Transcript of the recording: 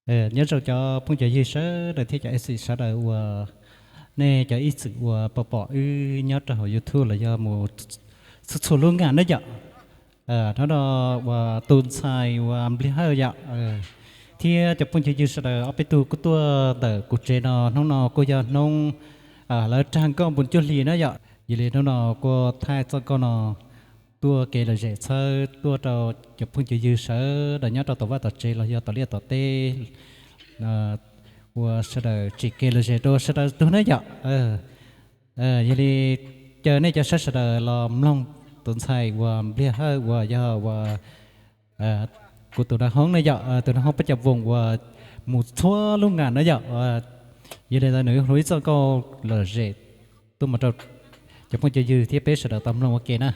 Nyob zoo cov phooj cov ywg sawv daws thiab cov ej xim sawv daws uas nej cov ib txwm uas pom pom wb nyob rau hauv YouTube los yog mus txhua txhua lub ngam na yom. Hnub no uas tus ntxhais uas Npliag Hawj yom, thiab cov phooj cov ywg sawv daws ob peb tug kuj tuaj ntawm kuv tsev no, hnub no kuj yog hnub lawv rag nkauj npun cuaj hli na yom. Yog li hnub no kuj thaij txoj nkauj no tuaj kev lom zem txhawb tuaj rau cov phooj cov ywg sawv daws nyob rau tom vaj tom tsev los yog tom liaj tom teb uas sawv daws tsim kev lom zem rau sawv daws tug na yom. Yog li caw nej cov saib sawv daws los mloog tus ntxhais uas Npliag Hawj uas yog uas kuv tus nab hoob na yom, tus nab hoob pab cov voos uas mus txhua lub ngam na yom. Yog li ntawd nws hluas ib txoj nkauj lom zem tuaj mus rau cov phooj cov ywg thiab peb sawv daws tau mloog ua ke na.